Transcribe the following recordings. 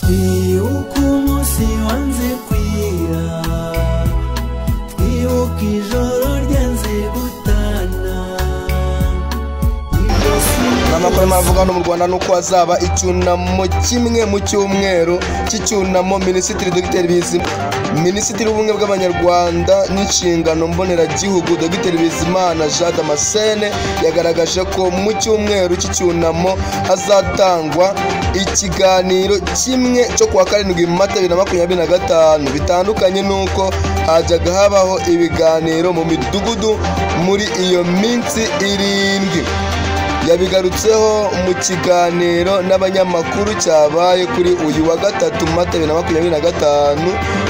Twibuke umunsi wanze kwira, twibuke ijoro ryanze gutana. Amakuru avuga no mu Rwanda nuko hazaba icyunamo kimwe mu cyumweru cy'icyunamo. Minisitiri Dr Bizimana, Minisitiri w'Ubumwe bw'Abanyarwanda n'Inshingano Mboneragihugu Dr Bizimana Jean Damascene yagaragaje ko mu cyumweru cy'icyunamo hazatangwa ikiganiro kimwe cyo kuwa 7 Mata 2025, bitandukanye n'uko hajyaga habaho ibiganiro mu midugudu muri iyo minsi 7. Yabigarutseho mu kiganiro n'abanyamakuru cyabaye kuri uyu wa 3 Mata 2025,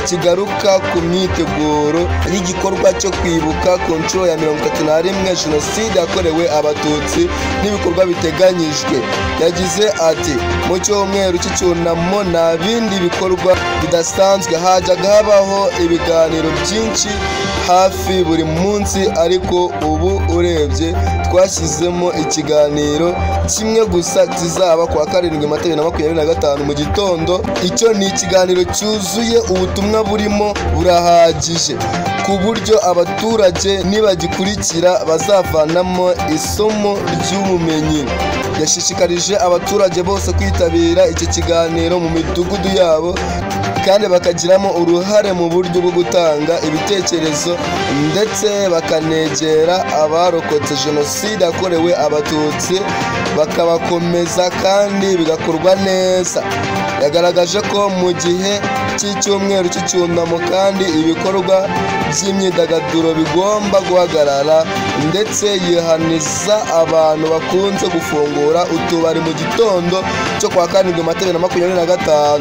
kigaruka ku myiteguro y'igikorwa cyo kwibuka ku nshuro ya 31 Jenoside yakorewe Abatutsi n'ibikorwa biteganyijwe. Yagize ati: mu cyumweru cy'icyunamo nta bindi bikorwa bidasanzwe, hajyaga habaho ibiganiro byinshi hafi buri munsi, ariko ubu urebye twashyizemo ikiganiro kimwe gusa kizaba kuwa 7 Mata 2025 mu gitondo. Icyo ni ikiganiro cyuzuye, ubutumwa burimo burahagije ku buryo abaturage nibagikurikira bazavanamo isomo ry'ubumenyi. Yashishikarije abaturage bose kwitabira iki kiganiro mu midugudu yabo kandi bakagiramo uruhare mu buryo bwo gutanga ibitekerezo, ndetse bakanegera abarokotse Jenoside yakorewe Abatutsi bakabakomeza kandi bigakorwa neza. Yagaragaje ko mu gihe cy'icyumweru cy'icyunamo kandi ibikorwa by'imyidagaduro bigomba guhagarara, ndetse yihaniza abantu bakunze gufungura utubari mu gitondo cyo kuwa 7 Mata 2025.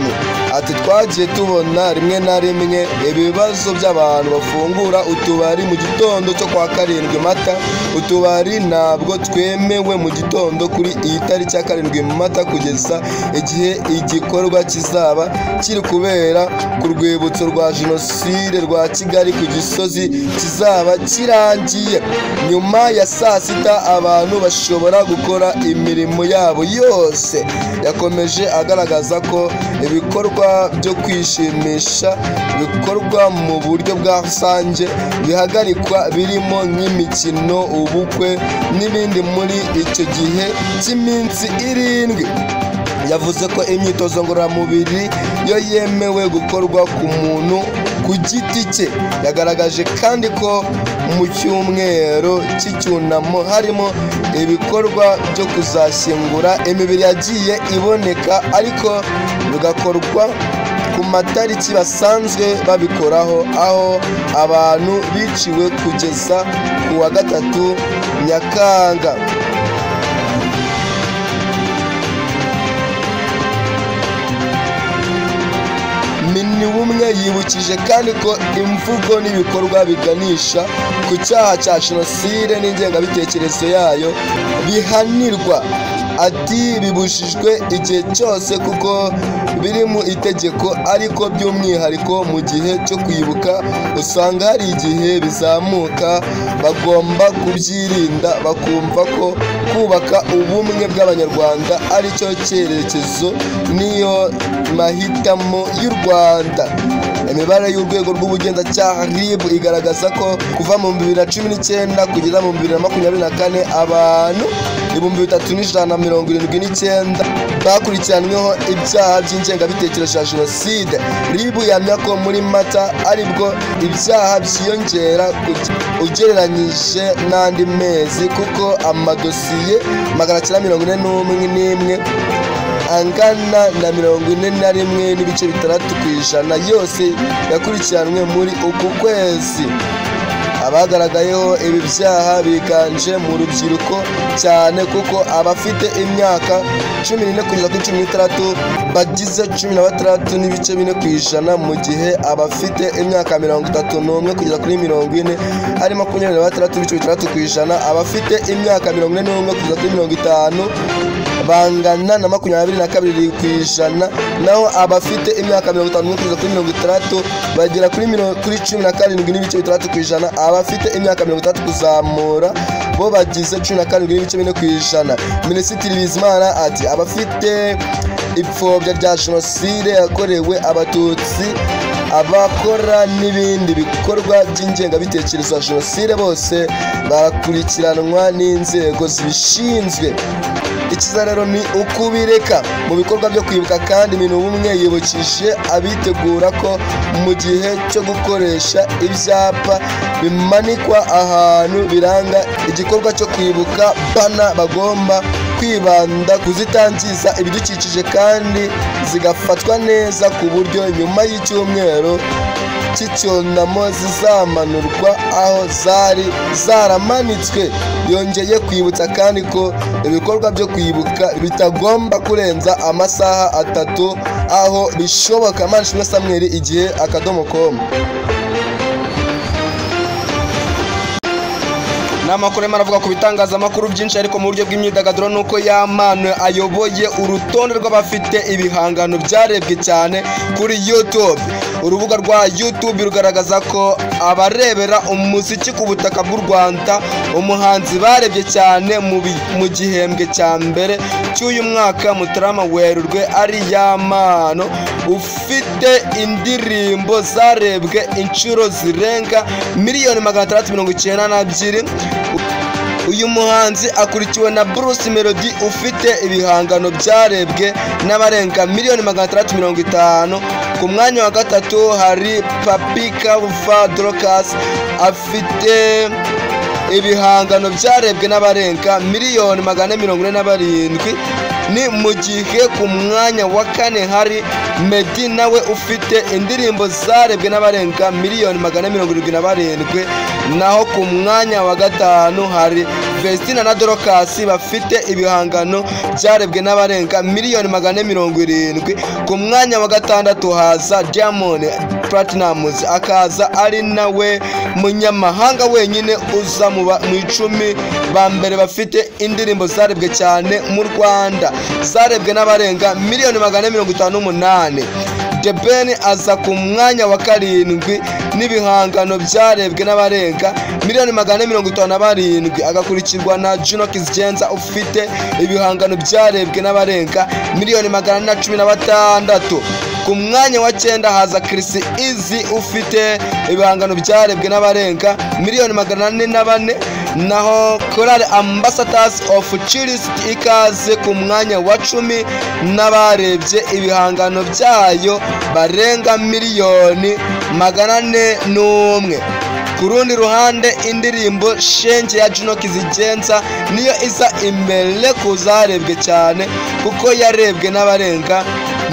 Ati: twagiye tubona rimwe na rimwe ibibazo by'abantu bafungura utubari mu gitondo cyo kuwa 7 Mata. Utubari ntabwo twemewe mu gitondo kuri iyi tariki ya 7 Mata kugeza igihe igikorwa kizaba kiri kubera ku rwibutso rwa Jenoside rwa Kigali ku Gisozi kizaba kirangiye. Nyuma ya saa sita abantu bashobora gukora imirimo yabo yose. Yakomeje agaragaza ko ibikorwa byo kwishimisha bikorwa mu buryo bwa rusange bihagarikwa, birimo nk'imikino, ubukwe n'ibindi muri icyo gihe cy'iminsi 7. Yavuze ko imyitozo ngororamubiri yo yemewe gukorwa ku muntu ku giti cye. Yagaragaje kandi ko mu cyumweru cy'icyunamo harimo ibikorwa byo kuzashyingura imibiri yagiye iboneka, ariko bigakorwa ku matariki basanzwe babikoraho, aho abantu biciwe kugeza ku wa 3 Nyakanga. Minubumwe yibukije kandi ko imvugo n'ibikorwa biganisha ku cyaha cya Jenoside n'ingengabitekerezo yayo bihanirwa. Ati: bibujijwe igihe cyose kuko biri mu itegeko, ariko by'umwihariko mu gihe cyo kwibuka usanga hari igihe bizamuka, bagomba kubyirinda bakumva ko kubaka ubumwe bw'Abanyarwanda aricyo cyerekezo niyo mahitamo y'u Rwanda. Imibare y'urwego rw'ubugenzacyaha RIB igaragaza ko kuva mu 2019 kugeza mu 2024 abantu 3179 bakurikiranyweho ibyaha by'ingengabitekerezo ya Jenoside. RIB yamya ko muri Mata aribwo ibyaha byiyongera ugereranyije n'andi mezi, kuko amadosiye 941 angana na 41.6% yose yakurikiranwe muri uku kwezi. Abagaragayeho ibi byaha biganje mu rubyiruko cyane, kuko abafite imyaka 14 kugeza kuri 16 bagize 16.4%, mu gihe abafite imyaka 31 kugeza kuri 40 ari 26.6%, abafite imyaka 41 kugeza kuri 50 bangana na 22%, naho abafite imyaka 50 kugeza kuri 60 bagera kuri 17.6%, abafite imyaka 60 kuzamura bo bagize 17.4%. Minisitiri Bizimana ati abafite ipfobya rya Jenoside yakorewe Abatutsi, abakora n'ibindi bikorwa by'ingengabitekerezo ya Jenoside bose barakurikiranwa n'inzego zibishinzwe. Ikiza rero ni ukubireka. Mu bikorwa byo kwibuka kandi Minubumwe yibukije abitegura ko mu gihe cyo gukoresha ibyapa bimanikwa ahantu biranga igikorwa cyo kwibuka bana bagomba kwibanda kuzitangiza ibidukikije kandi zigafatwa neza ku buryo nyuma y'icyumweru cy'icyunamo zizamanurwa aho zari zaramanitswe. Yongeye kwibutsa kandi ko ibikorwa byo kwibuka bitagomba kurenza amasaha 3 aho bishoboka. Manishimwe Samuel, igihe .com. N'amakuru arimo aravuga ku bitangazamakuru byinshi, ariko mu buryo bw'imyidagaduro nuko Yampano ayoboye urutonde rw'abafite ibihangano byarebwe cyane kuri YouTube. Urubuga rwa YouTube rugaragaza ko abarebera umuziki ku butaka bw'u Rwanda umuhanzi barebye cyane mu gihembwe cya mbere cy'uyu mwaka Mutarama Werurwe ari Yampano, ufite indirimbo zarebwe inshuro zirenga 692,000,000. Uyu muhanzi akurikiwe na Bruce Melody ufite ibihangano byarebwe n'abarenga 650,000,000. Ku mwanya wa gatatu hari Papi Clever Dorcas afite ibihangano byarebwe n'abarenga 447,000,000. Ni mu gihe ku mwanya wa kane hari Meddy nawe ufite indirimbo zarebwe n'abarenga 477,000,000. Naho ku mwanya wa gatanu hari Vestina na Dorcas bafite ibihangano byarebwe n'abarenga 470,000,000. Ku mwanya wa gatandatu haza Diamond Platnumz akaza ari nawe munyamahanga wenyine uza mu 10 ba mbere bafite indirimbo zarebwe cyane mu Rwanda zarebwe n'abarenga 458,000,000. The Ben aza ku mwanya wa karindwi n'ibihangano byarebwe n'abarenga 457,000,000, agakurikirwa na Juno Kizigenza ufite ibihangano byarebwe n'abarenga 416,000,000. Ku mwanya wa 9 haza Chris Easy ufite ibihangano byarebwe n'abarenga 404,000,000. Naho Chorale Ambassadors of Christ ikaze ku mwanya wa 10 n'abarebye ibihangano byayo barenga 401,000,000. Ku rundi ruhande indirimbo Shenge ya Juno Kizigenza niyo iza imbere ku zarebwe cyane kuko yarebwe n'abarenga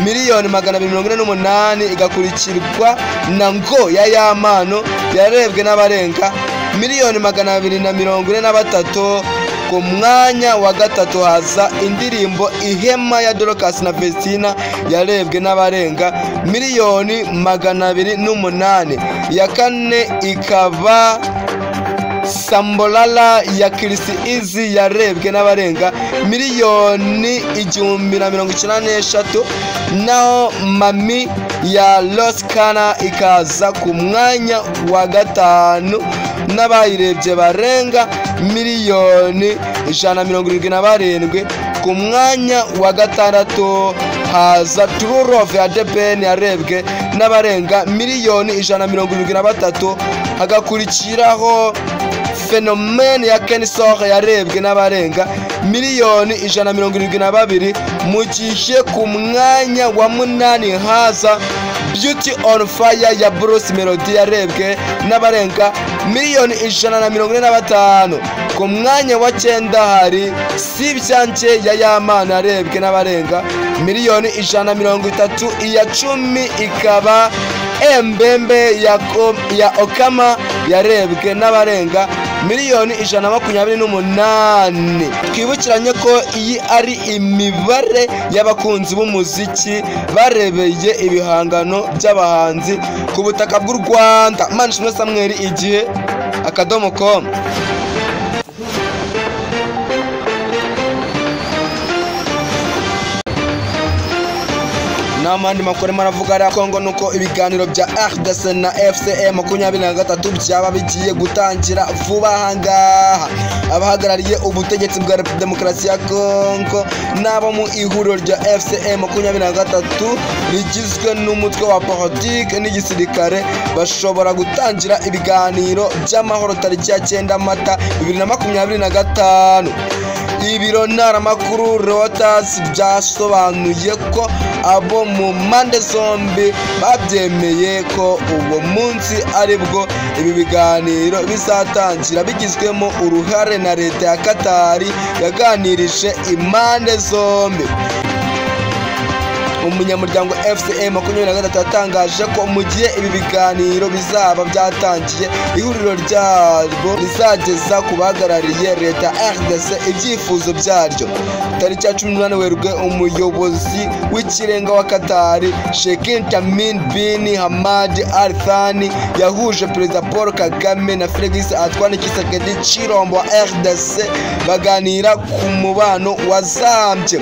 248,000,000, igakurikirwa na Ngo ya Yampano yarebwe n'abarenga 243,000,000. Ku mwanya wa gatatu haza indirimbo Ihema ya Dorcas na Vestina yarebwe n'abarenga 208,000,000. Iya kane ikaba Sambolala ya Chris Easy yarebwe n'abarenga 1,093,000,000. Naho Mami ya Loskana ikaza ku mwanya wa 5 n'abayirebye barenga 177,000,000. Ku mwanya wa 6 haza True Love ya The Ben yarebwe n'abarenga 173,000,000, hagakurikiraho Phenomen ya Kenny Sol yarebwe n'abarenga 172,000,000. Mu gihe ku mwanya wa 8 haza Beauty on Fire ya Bruce Melody yarebwe n'abarenga 145,000,000. Ku mwanya wa 9 hari Sibyanjye ya Yampano yarebwe n'abarenga 130,000,000. Iya 10 ikaba Mbembe ya Okama yarebwe n'abarenga 128,000,000. Twibukiranye ko iyi ari imibare y'abakunzi b'umuziki barebeye ibihangano by'abahanzi ku butaka bw'u Rwanda. Manishimwe Samuel, igihe .com. N'amandi makuru arimo aravuga ari Kongo nuko ibiganiro bya RDC na FCM 23 byaba bigiye gutangira vuba ahangaha. Abahagarariye ubutegetsi bwa Repubulika Demokarasi ya Kongo n'abo mu ihuriro rya FCM 23 rigizwe n'umutwe wa politike n'igisirikare bashobora gutangira ibiganiro by'amahoro tariki ya 9 Mata 2025. Ibiro ntaramakuru Reuters byasobanuye ko abo mu mpande zombi babyemeye ko uwo munsi aribwo ibi biganiro bizatangira, bigizwemo uruhare na leta ya Katari yaganirije impande zombi. Umunyamuryango FCM 23 yatangaje ko mu gihe ibi biganiro bizaba byatangiye, ihuriro ryarwo rizageza ku bahagarariye leta RDC ibyifuzo byaryo. Tariki ya 18 Werurwe, umuyobozi w'ikirenga wa Katari Sheikh Tamim bin Hamad Al Thani yahuje Perezida Paul Kagame na Felix Antoine Tshisekedi Tshilombo wa RDC baganira ku mubano wazambye.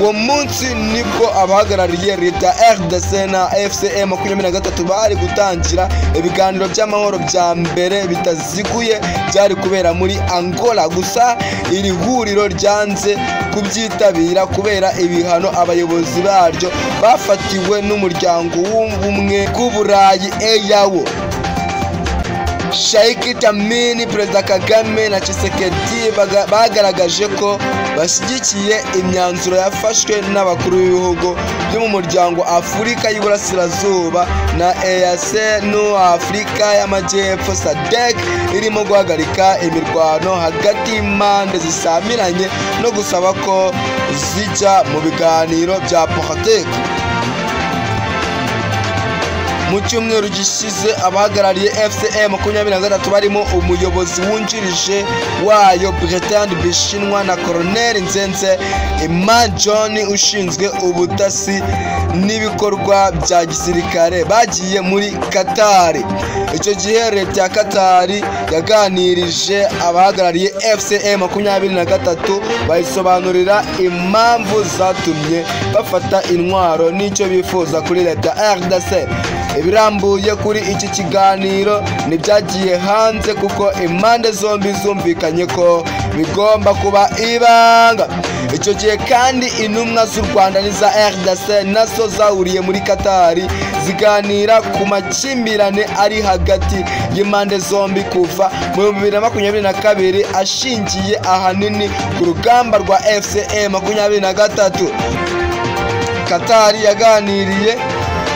Uwo munsi nibwo abahagarariye leta RDC na FCM 23 bari gutangira ibiganiro by'amahoro bya mbere bitaziguye byari kubera muri Angola. Gusa iri huriro ryanze kubyitabira kubera ibihano abayobozi baryo bafatiwe n'umuryango w'ubumwe bw'Uburayi EAU. Sheikh Tamim, Perezida Kagame na Tshisekedi bagaragaje ko bashyigikiye imyanzuro yafashwe n'abakuru b'ibihugu byo mu muryango Afurika y'Iburasirazuba na EAC no Afurika y'Amajyepfo SADC, irimo guhagarika imirwano hagati y'impande zisamiranye no gusaba ko zijya mu biganiro bya politiki. Mu cyumweru gishize, abahagarariye FCM 23 barimo umuyobozi wungirije wayo Bertrand Bishinwa na Colonel Nzenze Iman John ushinzwe ubutasi n'ibikorwa bya gisirikare bagiye muri Katari. Icyo gihe leta ya Katari yaganirije abahagarariye FCM 23 bayisobanurira impamvu zatumye bafata intwaro n'icyo bifuza kuri leta RDC. Ibirambuye kuri iki kiganiro ntibyagiye hanze kuko impande zombi zumvikanye ko bigomba kuba ibanga. Icyo gihe kandi intumwa z'u Rwanda n'iza RDC nazo zahuriye muri Katari ziganira ku makimbirane ari hagati y'impande zombi kuva mu 2022, ashingiye ahanini ku rugamba rwa FCM 23. Katari yaganiriye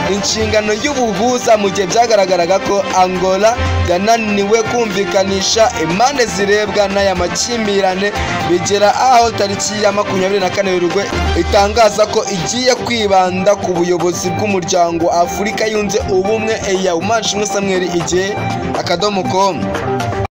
inshingano y'ubuhuza mu gihe byagaragaraga ko Angola yananiwe kumvikanisha impande zirebwa n'aya makimbirane, bigera aho tariki ya 24 Werurwe itangaza ko igiye kwibanda ku buyobozi bw'umuryango Afurika yunze ubumwe EAU. Manshimwe Samuel, igihe akadomo com.